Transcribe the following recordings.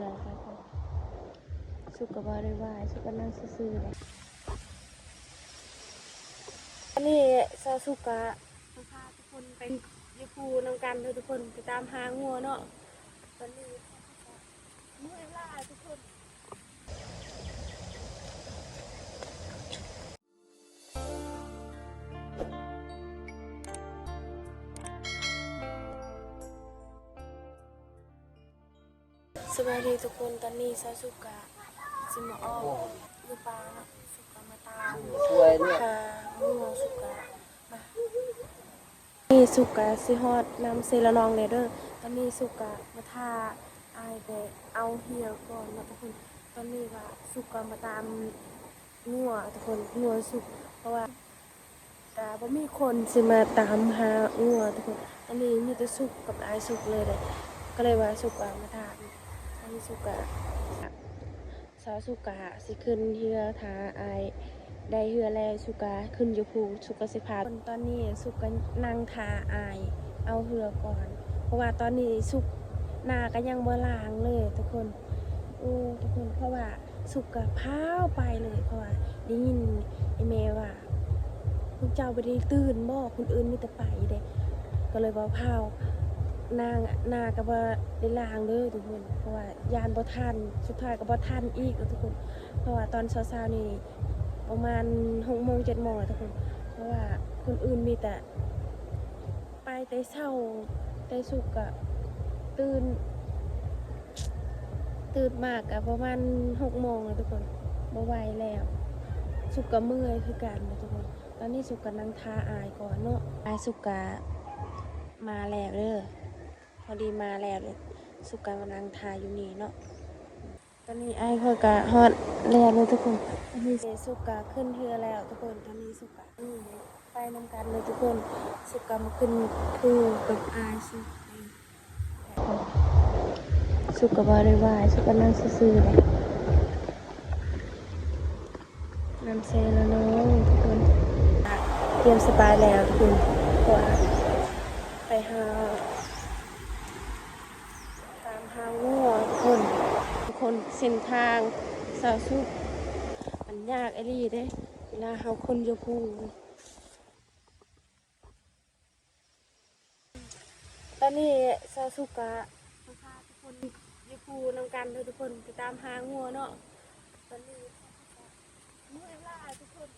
ແລ້ວກໍ ສຸກກໍບໍ່ໄດ້ວ່າຍ ສຸກກໍນັ່ງຊື່ໆເດ້. ອັນນີ້ສາວສຸກກະມາພາທຸກຄົນໄປຢູ່ພູນຳກັນເດີທຸກຄົນ ໄປຕາມຫາງົວເນາະ. ຕອນນີ້ເມື່ອຍຫຼາຍທຸກຄົນ. ສະບາຍດີທຸກຄົນ ຕອນນີ້ສາວສຸກກະຊິມາອອກຢູ່ປ່າເນາະ ສຸກກະມາຕາມຫາງົວ ສຸກກະມາ ນີ້ສຸກກະຊິຮອດນຳເຊລະນອງແລ້ວເດີ. ຕອນນີ້ສຸກກະມາຖ້າອ້າຍໄປເອົາເຫື່ອກ່ອນເນາະທຸກຄົນ. ຕອນນີ້ວ່າສຸກກະມາຕາມ ງົວທຸກຄົນ ງົວສຸກ ເພາະວ່າກະບໍ່ມີຄົນຊິມາຕາມຫາງົວທຸກຄົນ. ອັນນີ້ມີແຕ່ສຸກກັບອ້າຍສຸກເລີຍເດ້ ກໍເລີຍວ່າສຸກວ່າມາຖາມ ອັນນີ້ສຸກກະ ສາວສຸກກະຊິຂຶ້ນເຮືອຖ້າອ້າຍໄດ້ເຮືອແລ້ວ ສຸກກະຂຶ້ນຢູ່ພູ ສຸກກະຊິພາ ຕອນນີ້ສຸກກະນັ່ງຖ້າອ້າຍເອົາເຮືອກ່ອນ ເພາະວ່າຕອນນີ້ສຸກ ໜ້າກະຍັງບໍ່ລ້າງເລີຍທຸກຄົນ. ໂອ້ ທຸກຄົນ ເພາະວ່າ ສຸກກະພາວໄປເລີຍ ເພາະວ່າໄດ້ຍິນອີ່ແມ່ວ່າ ພວກເຈົ້າບໍ່ໄດ້ຕື່ນບໍ ຄົນອື່ນມີແຕ່ໄປເດ້ ກໍເລີຍວ່າພາວ ນາງ ໜ້າກະບໍ່ໄດ້ລ້າງເດີທຸກຄົນ ເພາະວ່າຢ້ານບໍ່ທັນ ສຸດທ້າຍກະບໍ່ທັນອີກເດີທຸກຄົນ. ເພາະວ່າຕອນເຊົ້າໆນີ້ປະມານຫົກໂມງເຈັດໂມງແລ້ວທຸກຄົນ ເພາະວ່າຄົນອື່ນມີແຕ່ ໄປແຕ່ເຊົ້າ ແຕ່ສຸກກະຕື່ນ ຕື່ນມາກະປະມານຫົກໂມງແລ້ວທຸກຄົນ ບໍ່ໄຫວແລ້ວ ສຸກກະເມື່ອຍຄືກັນແຫຼະທຸກຄົນ. ຕອນນີ້ສຸກກະນັ່ງຖ້າອ້າຍກ່ອນເນາະ ອ້າຍສຸກກະມາແລ້ວເດີ ພໍດີມາແລ້ວ ສຸກກະມານັ່ງຖ້າຢູ່ນີ້ເນາະ. ຕອນນີ້ອ້າຍຂ້ອຍກະຮອດແລ້ວເດີທຸກຄົນ ຕອນນີ້ສຸກກະຂຶ້ນເຮືອແລ້ວທຸກຄົນ. ຕອນນີ້ສຸກກະ ໄປນຳກັນເລີຍທຸກຄົນ ສຸກກະມາຂຶ້ນພູກັບອ້າຍສຸກ ສຸກກະບໍ່ໄດ້ວ່າຍ ສຸກກະນັ່ງຊື່ໆເດ້ ນຳເຊລະນ້ອງທຸກຄົນ. ຕຽມສະບາຍແລ້ວທຸກຄົນ ເພາະວ່າໄປຫາ ຕາມຫາງົວທຸກຄົນ ທຸກຄົນ ເສັ້ນທາງສາວສຸກ ມັນຍາກອີ່ຫຼີເດ້ ເວລາເຮົາຂຶ້ນຢູ່ພູ. ຕອນນີ້ສາວສຸກກະມາພາທຸກຄົນຢູ່ພູນຳກັນເດີທຸກຄົນ ໄປຕາມຫາງົວເນາະ. ຕອນນີ້ເມື່ອຍຫຼາຍທຸກຄົນ.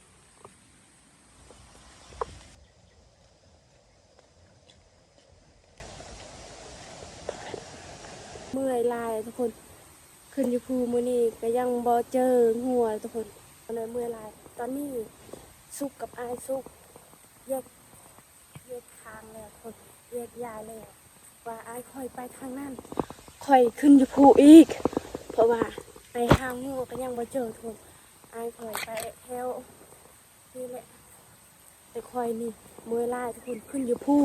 ເມື່ອຍຫຼາຍທຸກຄົນ ຂຶ້ນຢູ່ພູມື້ນີ້ກະຍັງບໍ່ເຈີງົວທຸກຄົນ ກໍເລີຍເມື່ອຍຫຼາຍ. ຕອນນີ້ສຸກກັບອ້າຍສຸກແຍກ ແຍກທາງແລ້ວທຸກຄົນ ແຍກຍ້າຍແລ້ວ ວ່າອ້າຍຂ້ອຍໄປທາງນັ້ນ ຂ້ອຍຂຶ້ນຢູ່ພູອີກ ເພາະວ່າໄປຫາງົວກະຍັງບໍ່ເຈີທຸກຄົນ. ອ້າຍຂ້ອຍໄປແຖວນີ້ແຫຼະ ແຕ່ຂ້ອຍນີ້ເມື່ອຍຫຼາຍທຸກຄົນ ຂຶ້ນຢູ່ພູ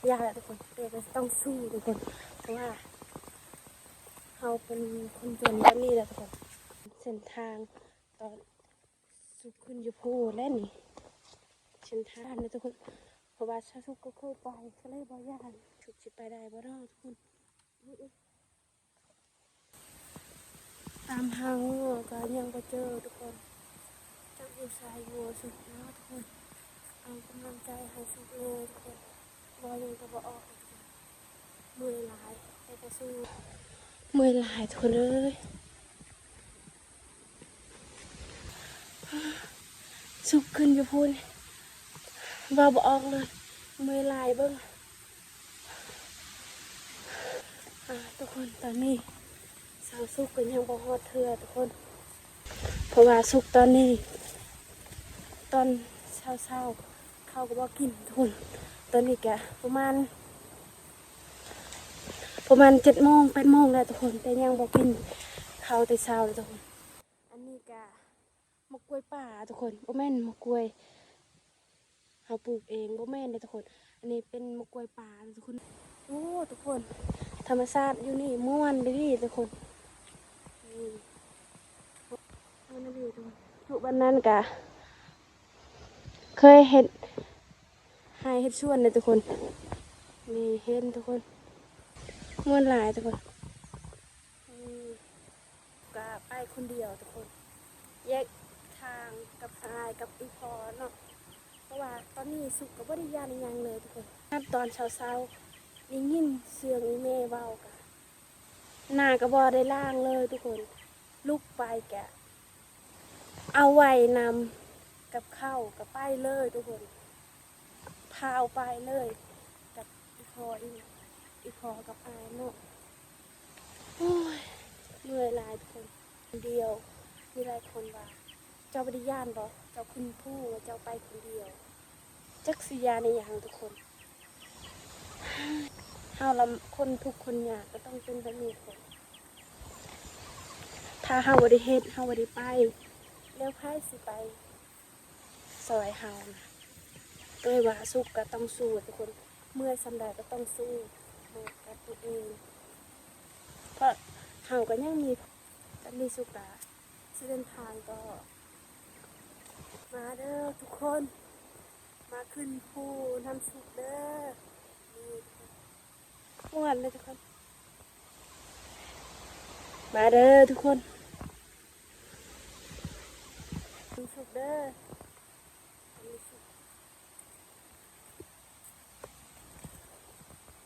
ຢ້ານແຫຼະທຸກຄົນ ແຕ່ກະຕ້ອງສູ້ທຸກຄົນ ເພາະວ່າເຮົາເປັນຄົນຈົນແບບນີ້ແຫຼະທຸກຄົນ. ເສັ້ນທາງຕອນສຸກຂຶ້ນຢູ່ພູແຫຼະນີ້ ເສັ້ນທາງເດ້ທຸກຄົນ ເພາະວ່າສາວສຸກກະເຄີຍໄປ ກະເລີຍບໍ່ຢ້ານ. ສຸກຊິໄປໄດ້ບໍ່ເນາະທຸກຄົນ. ຕາມຫາງົວກະຍັງບໍ່ເຈີທຸກຄົນ ຈັກຢູ່ໃສງົວສຸກເນາະທຸກຄົນ. ເອົາກຳລັງໃຈໃຫ້ສຸກແດ່ທຸກຄົນ ບໍ່ຍັງກະບໍ່ອອກທຸກຄົນ. ເມື່ອຍຫຼາຍ ແຕ່ກະສູ້ ເມື່ອຍຫຼາຍທຸກຄົນເອີຍ. ສຸກຂຶ້ນຢູ່ພຸ້ນ ເວົ້າບໍ່ອອກເລີຍ ເມື່ອຍຫຼາຍເບິ່ງ. ອ່າ ທຸກຄົນ ຕອນນີ້ສາວສຸກກະຍັງບໍ່ຮອດເທື່ອທຸກຄົນ ເພາະວ່າສຸກຕອນນີ້ ຕອນເຊົ້າໆ ເຂົ້າກະບໍ່ກິນທຸກຄົນ. ຕອນນີ້ກະປະມານ ປະມານເຈັດໂມງແປດໂມງແລ້ວທຸກຄົນ ແຕ່ຍັງບໍ່ກິນເຂົ້າແຕ່ເຊົ້າເລີຍທຸກຄົນ. ອັນນີ້ກະໝາກກ້ວຍປ່າທຸກຄົນ ບໍ່ແມ່ນໝາກກ້ວຍເຮົາປູກເອງ ບໍ່ແມ່ນເດ້ທຸກຄົນ. ອັນນີ້ເປັນໝາກກ້ວຍປ່າທຸກຄົນ. ໂອ້ ທຸກຄົນ ທຳມະຊາດຢູ່ນີ້ມ່ວນອີ່ຫຼີທຸກຄົນ ນີ້ ມ່ວນອີ່ຫຼີທຸກຄົນ. ຢູ່ບ້ານນັ້ນກະເຄີຍເຮັດໄຮ່ເຮັດສວນເດ້ທຸກຄົນ ນີ້ເຫັນທຸກຄົນ ມ່ວນຫຼາຍທຸກຄົນ. ນີ້ ຄົນດຽວທຸກຄົນ ແຍກທາງກັບອ້າຍກັບອີ່ພໍ່ເນາະ ເພາະວ່າຕອນນີ້ສຸກກໍບໍ່ໄດ້ຢ້ານອີ່ຫຍັງເລີຍທຸກຄົນ. ຍາມຕອນເຊົ້າໆ ໄດ້ຍິນສຽງອີ່ແມ່ເວົ້າ ກະ ໜ້າກໍບໍ່ໄດ້ລ້າງເລີຍທຸກຄົນ ລຸກໄປກະເອົາໄວ້ນຳ ກັບເຂົ້າກໍໄປເລີຍທຸກຄົນ ພາວໄປເລີຍ ກັບອີ່ພໍ່ ອີ່ ອີ່ພໍ່ກັບອ້າຍເນາະ. ໂອ້ຍ ເມື່ອຍຫຼາຍທຸກຄົນ ຄົນດຽວ. ມີຫຼາຍຄົນວ່າ ເຈົ້າບໍ່ໄດ້ຢ້ານບໍ່? ເຈົ້າຂຶ້ນພູ ເຈົ້າໄປຄົນດຽວ. ຈັກຊິຢ້ານອີ່ຫຍັງທຸກຄົນ. ເຮົາລະ ຄົນທຸກຄົນຍາກກໍຕ້ອງເປັນແບບນີ້ທຸກຄົນ. ຖ້າເຮົາບໍ່ໄດ້ເຮັດ ເຮົາບໍ່ໄດ້ໄປ ແລ້ວໃຜຊິໄປຊ່ອຍເຮົານະ? ເລີຍວ່າສຸກກໍຕ້ອງສູ້ທຸກຄົນ ເມື່ອຍສ່ຳໃດກໍຕ້ອງສູ້ ບອກກັບຕົວເອງ ເພາະເຮົາກໍຍັງມີ ຕອນນີ້ສຸກກະຊິເດີນທາງຕໍ່. ມາເດີທຸກຄົນ ມາຂຶ້ນພູນຳສຸກເດີ. ນີ້ ມ່ວນເດີທຸກຄົນ ມາເດີທຸກຄົນ ນຳສຸກເດີ.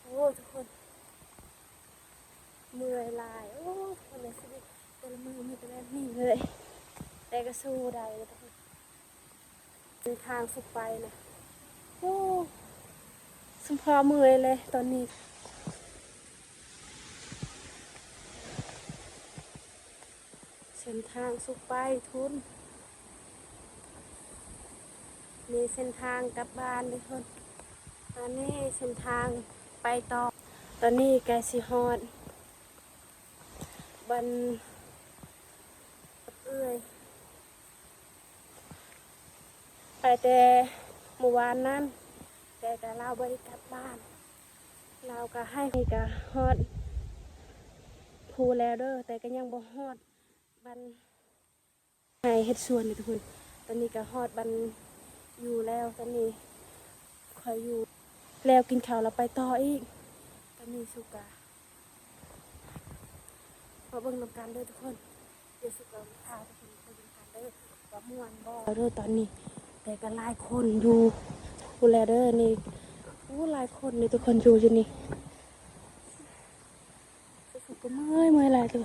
ໂອ້ ທຸກຄົນ ເມື່ອຍຫຼາຍ. ໂອ້ ທຸກຄົນເອີຍ ຊີວິດແຕ່ລະມື້ມີແຕ່ແບບນີ້ເລີຍ ແຕ່ກໍສູ້ໄດ້ເລີຍທຸກຄົນ. ເສັ້ນທາງສຸກໄປນະ ໂອ້ ສົມພໍເມື່ອຍເລີຍຕອນນີ້. ເສັ້ນທາງສຸກໄປພຸ້ນ ນີ້ເສັ້ນທາງກັບບ້ານເດີທຸກຄົນ. ຕອນນີ້ເສັ້ນທາງໄປຕໍ່ ຕອນນີ້ໃກ້ຊິຮອດບ້ານເອື້ອຍ ໄປແຕ່ມື້ວານນັ້ນ ແຕ່ກະລາວບໍ່ໄດ້ກັບບ້ານ ລາວກະໃຫ້ ນີ້ກະຮອດພູແລ້ວເດີ ແຕ່ກະຍັງບໍ່ຮອດ ບ້ານໄຮ່ເຮັດສວນນີ້ທຸກຄົນ. ຕອນນີ້ກໍຮອດບ້ານຢູ່ແລ້ວ ຕອນນີ້ຂ້ອຍຢູ່ແລ້ວ ກິນເຂົ້າແລ້ວໄປຕໍ່ອີກ. ຕອນນີ້ສຸກກະມາເບິ່ງນຳກັນເດີທຸກຄົນ ດຽວສຸກກະພາທຸກຄົນໄປເບິ່ງນຳກັນເດີວ່າມ່ວນບໍ່ເດີຕອນນີ້. ແຕ່ກໍຫຼາຍຄົນຢູ່ພຸ້ນແຫຼະເດີນີ້ ໂອ້ ຫຼາຍຄົນເດີທຸກຄົນ ຢູ່ ຢູ່ນີ້. ສຸກກໍເມື່ອຍ ເມື່ອຍຫຼາຍເດີ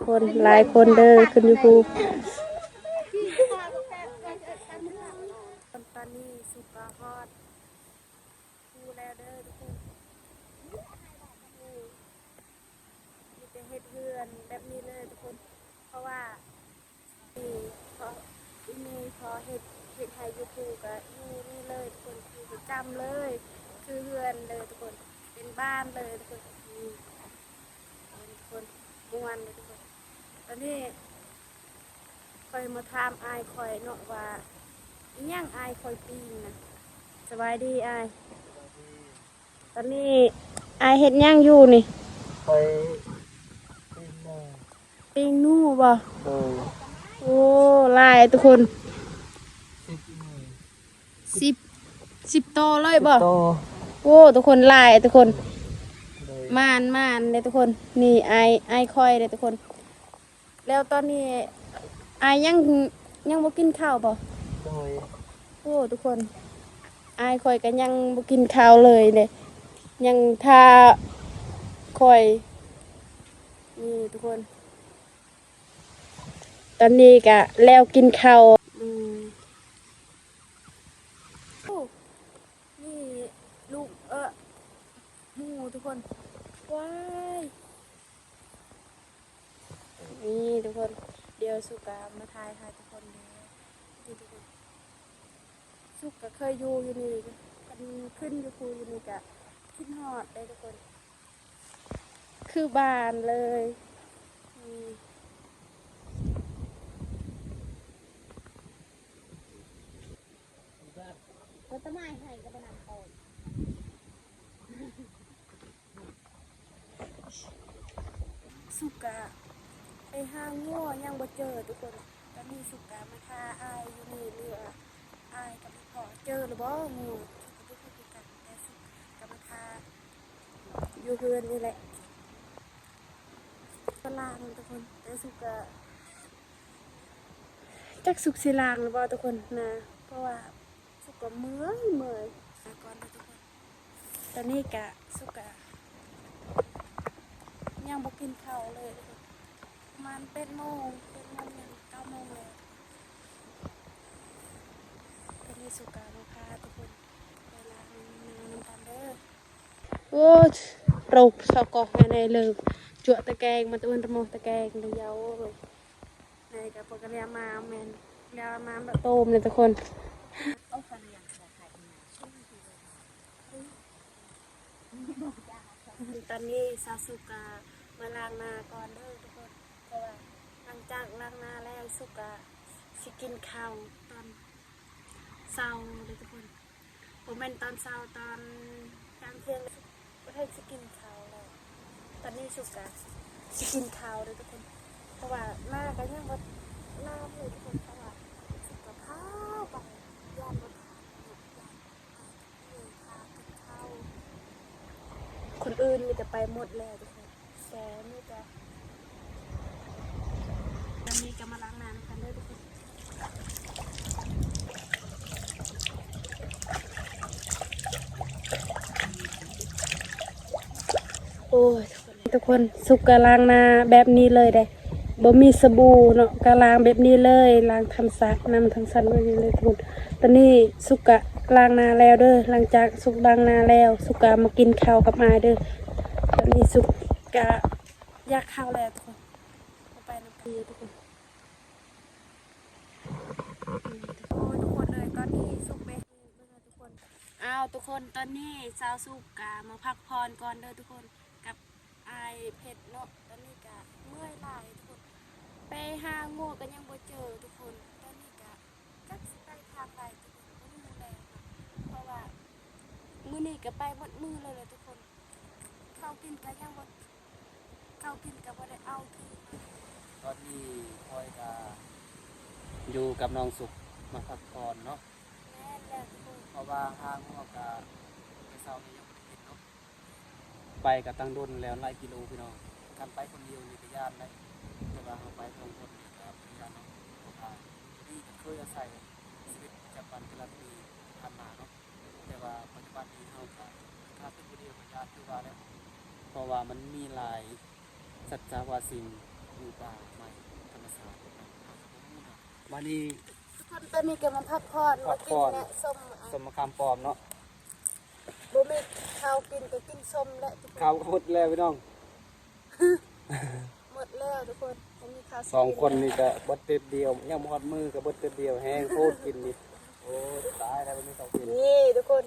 ຄົນຫຼາຍຄົນເດີ ຂຶ້ນຢູ່ພູ. ຕອນນີ້ສຸກກໍຮອດພູແລ້ວເດີທຸກຄົນ ນີ້ ມີແຕ່ເຮັດເຮືອນແບບນີ້ເລີຍທຸກຄົນ ເພາະວ່າ ນີ້ ເພາະອີ່ແມ່ພໍ່ເຮັດ ເຮັດໃຫ້ຢູ່ພູ ກະຢູ່ນີ້ເລີຍທຸກຄົນ ຢູ່ປະຈຳເລີຍ ຄືເຮືອນເລີຍທຸກຄົນ ເປັນບ້ານເລີຍທຸກຄົນ. ນີ້ ທຸກຄົນ ມ່ວນເລີຍທຸກຄົນ. ຕອນນີ້ຂ້ອຍມາຖາມອ້າຍຂ້ອຍເນາະວ່າ ອີ່ຫຍັງອ້າຍຂ້ອຍປີ້ງນະ. ສະບາຍດີອ້າຍ. ຕອນນີ້ອ້າຍເຮັດຫຍັງຢູ່ນີ້? ຂ້ອຍປີ້ງໜູ. ປີ້ງໜູບໍ່? ໂດຍ. ໂອ້ ຫຼາຍທຸກຄົນ ສິບໜ່ວຍ ສິບ ສິບໂຕເລີຍບໍ່? ສິບໂຕ. ໂອ້ ທຸກຄົນ ຫຼາຍທຸກຄົນ. ໂດຍ. ໝານ ໝານເດ້ທຸກຄົນ. ນີ້ອ້າຍ ອ້າຍຂ້ອຍເດ້ທຸກຄົນ. ແລ້ວຕອນນີ້ອ້າຍຍັງ ຍັງບໍ່ກິນເຂົ້າບໍ່? ໂດຍ. ໂອ້ ທຸກຄົນ ອ້າຍຂ້ອຍກໍຍັງບໍ່ກິນເຂົ້າເລີຍເດ້ ຍັງຖ້າຂ້ອຍ. ນີ້ທຸກຄົນ ຕອນນີ້ກະແລ້ວກິນເຂົ້າ. ອືມ ໂອ້ ນີ້ລູກ ເອີ ໝູທຸກຄົນ. ວ້າຍ ນີ້ທຸກຄົນ ດຽວສຸກກະມາຖ່າຍໃຫ້ທຸກຄົນເດີ. ນີ້ທຸກຄົນ ສຸກກະເຄີຍຢູ່ ຢູ່ນີ້ ຄັນຂຶ້ນຢູ່ພູຢູ່ນີ້ກະຄິດຮອດເດ້ທຸກຄົນ ຄືບ້ານເລີຍ. ນີ້ ຕົ້ນໄມ້ໃຫຍ່ກໍໄປນຳຕົ້ນ. ສຸກກະໄປຫາງົວຍັງບໍ່ເຈີທຸກຄົນ. ຕອນນີ້ສຸກກະມາຖ້າອ້າຍຢູ່ນີ້ ຫຼືວ່າອ້າຍກັບພໍ່ເຈີຫຼືບໍ່ງົວ ສຸກກະບໍ່ຮູ້ຄືກັນ ແຕ່ສຸກກະມາຖ້າ ຢູ່ເຮືອນນີ້ແຫຼະ ກໍລ້າງທຸກຄົນ ແຕ່ສຸກກະ ຈັກສຸກຊິລ້າງຫຼືບໍ່ທຸກຄົນນະ ເພາະວ່າສຸກກໍເມື່ອຍ ເມື່ອຍ ໄປກ່ອນເດີທຸກຄົນ. ຕອນນີ້ກະ ສຸກກະຍັງບໍ່ກິນເຂົ້າເລີຍທຸກຄົນ ປະມານແປດໂມງ ແປດໂມງຫຍັງ ເກົ້າໂມງແລ້ວ. ຕອນນີ້ສຸກກະມາພາທຸກຄົນໄປລ້າງໜ້ານຳກັນເດີ. ໂອ້ ໂຣບຊາວກອກແນ່ເລີຍ ຈົວະຕະແກງ ມາຕະເວັນຕະໂມຕະແກງເລີຍ ເຍົາເອີຍ. ໃນກະເພິ່ນກະລຽມມາແມ່ນ ລຽມມາແບບໂຕມເລີຍທຸກຄົນ. ຕອນນີ້ສາວສຸກກະມາລ້າງໜ້າກ່ອນເດີທຸກຄົນ ເພາະວ່າຫຼັງຈາກລ້າງໜ້າແລ້ວ ສຸກກະຊິກິນເຂົ້າຕອນເຊົ້າເດີທຸກຄົນ. ບໍ່ແມ່ນຕອນເຊົ້າ ຕອນກາງທ່ຽງ ບໍ່ໄດ້ຊິກິນເຂົ້າແລ້ວ. ຕອນນີ້ສຸກກະຊິກິນເຂົ້າເດີທຸກຄົນ ເພາະວ່າໜ້າກະຍັງບໍ່ງາມເລີຍທຸກຄົນ ເພາະວ່າສຸກກະພາວໄປ ຢ້ານບໍ່ທັນເນາະ ຢ້ານບໍ່ທັນ ພາກິນເຂົ້າ. ຄົນອື່ນມີແຕ່ໄປໝົດແລ້ວທຸກຄົນ ແຕ່ມີແຕ່ ຕອນນີ້ກະມາລ້າງໜ້ານຳກັນເດີທຸກຄົນ. ໂອ້ຍ ທຸກຄົນ ສຸກກະລ້າງໜ້າແບບນີ້ເລີຍເດ້ ບໍ່ມີສະບູເນາະ ກະລ້າງແບບນີ້ເລີຍ ລ້າງທຳມະຊາດ ນ້ຳທຳມະຊາດແບບນີ້ເລີຍທຸກຄົນ. ຕອນນີ້ສຸກກະລ້າງໜ້າແລ້ວເດີ ຫຼັງຈາກສຸກລ້າງໜ້າແລ້ວ ສຸກກະມາກິນເຂົ້າກັບອ້າຍເດີ. ຕອນນີ້ສຸກກະຢາກເຂົ້າແລ້ວທຸກຄົນ ໄປນຳກັນເດີທຸກຄົນ. ໂອ້ຍ ທຸກຄົນເອີຍ ຕອນນີ້ສຸກເປັນ ເບິ່ງເດີທຸກຄົນ. ອ້າວ ທຸກຄົນ ຕອນນີ້ສາວສຸກກະມາພັກຜ່ອນກ່ອນເດີທຸກຄົນ ກັບອ້າຍເພັດເນາະ. ຕອນນີ້ກະເມື່ອຍຫຼາຍທຸກຄົນ ໄປຫາງົວກະຍັງບໍ່ເຈີທຸກຄົນ. ຕອນນີ້ກະຈັກຊິໄປທາງໃດທຸກຄົນ ບໍ່ຮູ້ແລ້ວເນາະ ເພາະວ່າມື້ນີ້ກະໄປໝົດມື້ເລີຍແຫຼະທຸກຄົນ. ເຂົ້າກິນກະຍັງບໍ່ ເຂົ້າກິນກະບໍ່ໄດ້ເອົາຖືມາ. ຕອນນີ້ຂ້ອຍກະຢູ່ກັບນ້ອງສຸກມາພັກຜ່ອນເນາະ. ແມ່ນແລ້ວທຸກຄົນ ເພາະວ່າຫາງົວກະແຕ່ເຊົ້ານີ້ຍັງບໍ່ໄດ້ກິນເນາະ ໄປກະຕັ້ງດົນແລ້ວ ຫຼາຍກິໂລພີ່ນ້ອງ. ຄັນໄປຄົນດຽວນີ້ກະຢ້ານໄດ໋ ແຕ່ວ່າເຮົາໄປສອງຄົນນີ້ກະບໍ່ໄດ້ຢ້ານເນາະ ເພາະວ່ານີ້ກະເຄີຍອາໄສຊີວິດປະຈຳວັນແຕ່ລະປີຜ່ານມາເນາະ. ແຕ່ວ່າປັດຈຸບັນນີ້ເຮົາກະ ຖ້າເປັນຜູ້ດຽວກະຢ້ານຄືວ່າແຫຼະ ເພາະວ່າມັນມີຫຼາຍສັດຈະວາສິ່ງຢູ່ປ່າໄມ້ທຳມະຊາດເນາະ ເຮົາກະບໍ່ຮູ້ເນາະ. ບາດນີ້ທຸກຄົນ ຕອນນີ້ກະມາພັກຜ່ອນ ມາກິນແຫຼະ ສົ້ມ ສົ້ມມະຂາມປ້ອມເນາະ. ບໍ່ມີເຂົ້າກິນກະກິນສົ້ມແຫຼະທຸກຄົນ. ເຂົ້າກະໝົດແລ້ວພີ່ນ້ອງ ໝົດແລ້ວທຸກຄົນ ບໍ່ມີເຂົ້າກິນ. ສອງຄົນນີ້ກະເບິດເຕັມດຽວ ຍັງບໍ່ຮອດມື້ກະເບິດເຕັມດຽວ ແຮງໂພດກິນນີ້. ໂອ້ຍ ຕາຍແລ້ວ ບໍ່ມີເຂົ້າກິນ. ນີ້ທຸກຄົນ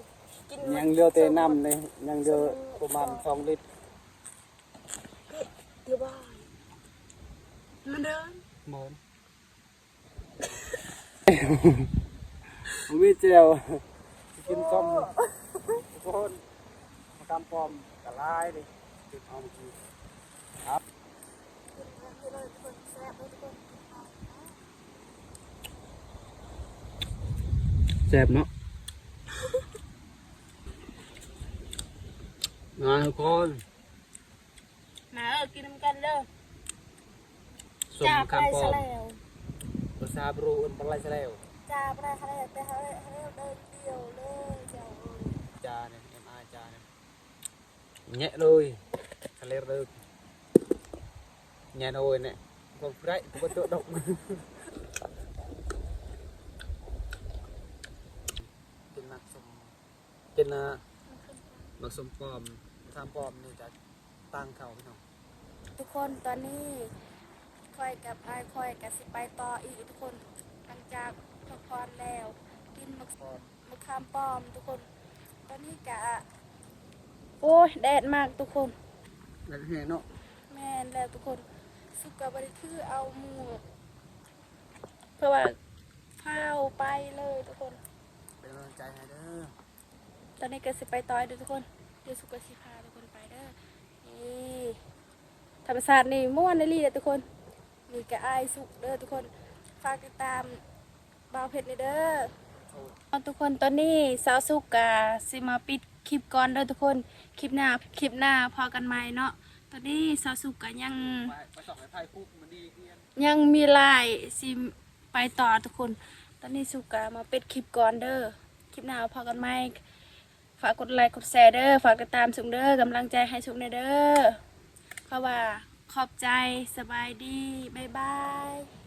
ກິນ ຍັງເຫຼືອແຕ່ນ້ຳເດ້ ຍັງເຫຼືອປະມານສອງລິດ. ດຽວບາຍ ມັນເດີນ ບໍ່ ບໍ່ມີແຈ່ວ ຊິກິນສົ້ມ. ໂອ້ ທຸກຄົນ ມະຂາມປ້ອມກະຫຼາຍເດ້ ເກັບເອົາມື້ກີ້ ຄັບ ແຊບເນາະ ມາທຸກຄົນ. ມາເອີ ກິນນຳກັນເດີ. ສົ້ມມະຂາມປ້ອມ ພາສາບຣູເອີ້ນປາໄລສະແລວ. ຈາປາໄລສະແລວ ແຕ່ເຮົາ ເຮົາເດີນດຽວເລີຍເຈົ້າເອີຍ. ຈານີ້ ເອັມອາ ຈານີ້ ແຍະເລີຍ ສະແລວເດີ ແຍະໂອຍແນະ ບໍ່ໄດ້ ບໍ່ໂຕະດົກ. ກິນໝາກສົ້ມ ກິນນະ ໝາກສົ້ມປ້ອມ ມະຂາມປ້ອມນີ້ກະຕ່າງເຂົ້າພີ່ນ້ອງ. ທຸກຄົນ ຕອນນີ້ຂ້ອຍກັບອ້າຍຂ້ອຍກະຊິໄປຕໍ່ອີກທຸກຄົນ ຫຼັງຈາກພັກຜ່ອນແລ້ວ ກິນໝາກ ມະຂາມປ້ອມທຸກຄົນ. ຕອນນີ້ກະ ໂອ້ຍ ແດດມາກທຸກຄົນ ແດດແຮງເນາະ. ແມ່ນແລ້ວທຸກຄົນ ສຸກກະບໍ່ໄດ້ຖືເອົາໝວກ ເພາະວ່າ ພາວໄປເລີຍທຸກຄົນ ເປັນກຳລັງໃຈໃຫ້ເດີ. ຕອນນີ້ກະຊິໄປຕໍ່ເດີທຸກຄົນ ດຽວສຸກກະຊິພາທຸກຄົນໄປເດີ. ນີ້ ທຳມະຊາດນີ້ມ່ວນອີ່ຫຼີເດີທຸກຄົນ. ນີ້ກະອ້າຍສຸກເດີທຸກຄົນ ຝາກຕິດຕາມບ່າວເພັດແດ່ເດີ. ເອົາທຸກຄົນ ຕອນນີ້ສາວສຸກກະຊິມາປິດ ຄລິບກ່ອນເດີທຸກຄົນ. ຄລິບໜ້າ ຄລິບໜ້າພໍ້ກັນໃໝ່ເນາະ. ຕອນນີ້ສາວສຸກກໍຍັງ ຍັງມີຫຼາຍຊິໄປຕໍ່ທຸກຄົນ. ຕອນນີ້ສຸກກໍມາປິດຄລິບກ່ອນເດີ. ຄລິບໜ້າພໍ້ກັນໃໝ່. ຝາກກົດໄລກົດແຊເດີ. ຝາກຕິດຕາມສຸກເດີ. ກຳລັງໃຈໃຫ້ສຸກແດ່ເດີ. ເພາະວ່າ ຂອບໃຈ. ສະບາຍດີ. ບາຍບາຍ.